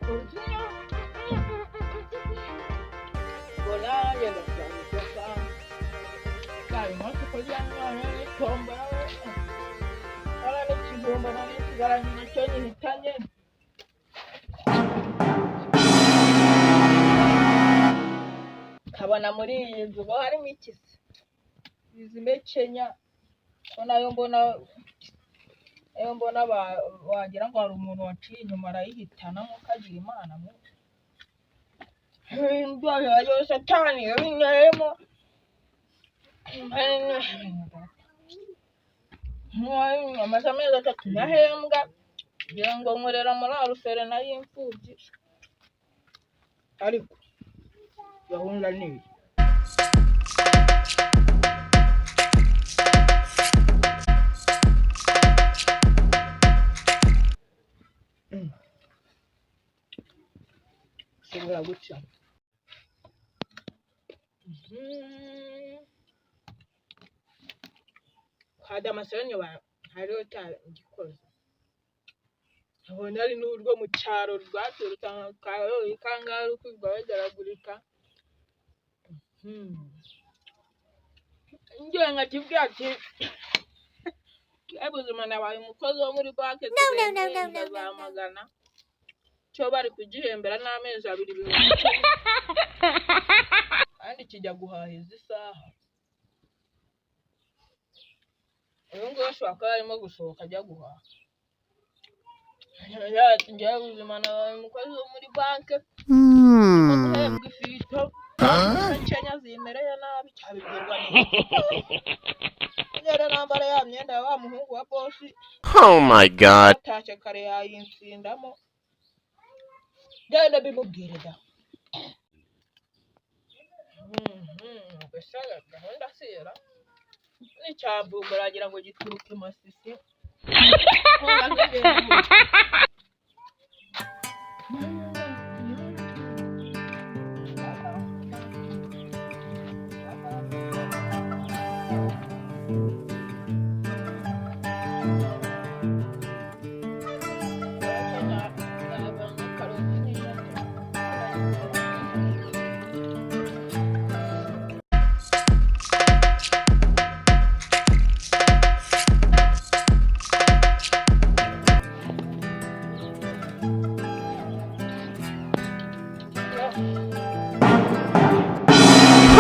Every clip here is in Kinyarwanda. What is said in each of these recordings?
Ngo nanjye ndashaka isoko umunsi kurya none n'itombora we, none n'ikijumba nari nsigaranye nacyo nyihitanye. Nkabona muri iyi nzu ngo harimo iki se? Izi mekenya ko nayo mbona, nayo mbona wagira ngo hari umuntu waciye inyuma arayihitana nk'uko agira Imana mwe. Indwara yo satani yabinyaremo. Amaze amezi 3 ntahembwa, ngira ngo nkorera muri aruferina y'imfubyi, ariko gahunda ni iyi. Ushobora guca. Kwa Damascene hariho utagikoze. Nkabona ari n'urwo mu cyaro rwaturutse kangahe rukwirirwa bageragurika. Ngiye nkakibwira ati buzima nabaye umukozi wo muri banki. No, no, no, no, no, no, no. Zamagana cyo bari kugihembera n'amezi 2 10,000, kandi kijya guhaha izi saha. Uyu nguyu ashobora kuba arimo gusohoka ajya guhaha. Njyewe buzima nabaye umukozi wo muri banki, ndimo guhembwa ifito Kenya zimereye nabi, cyabibwirwa n'iki? Ngera nambara ya myenda ya wa muhungu wa bosi. Oh my God. Atashye kare yayinsindamo, genda bimubwire da. Mbese gahunda sera n'icyambumbura wagira ngo gituruka i Masisi.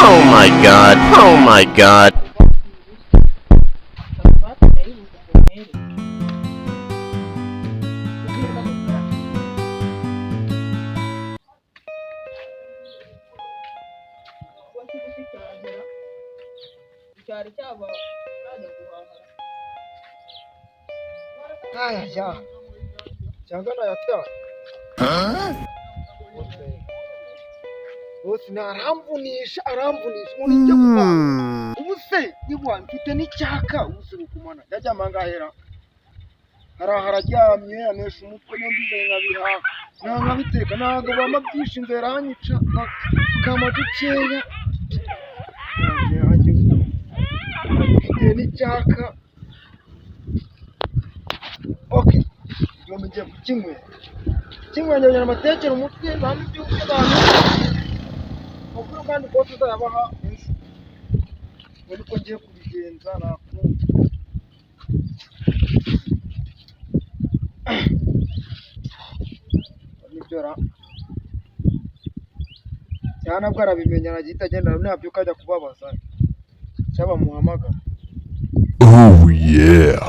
Oh my God. Oh my God. Cyari cyaba najya guhaha. Aya ya. Cyangwa nayatwaye. Bose aramvunisha, aramvunisha umuntu njye guhaha. Ubu se niba mfite n'icyaka, ubu se gukumana ndaryama ngahera. Haraha araryamye anesha umutwe, niyo mbizanye nkabihaha nkabiteka, ntabwo bampa byinshi, inzara iranyica kama dukeya mfite n'icyaka. Okay, igihombo ngiye kukinywera, kinywera ngira amatekere umutwe, bampe ibyo abantu makuru kandi kose uzayabaha ejo. Ubu niko ngiye kubigenza, nakumva nibyo ra cyangwa nabwo arabimenya, aragihita agenda nabyuka ajya kubabaza cyangwa bamuhamagara. Oh yeah.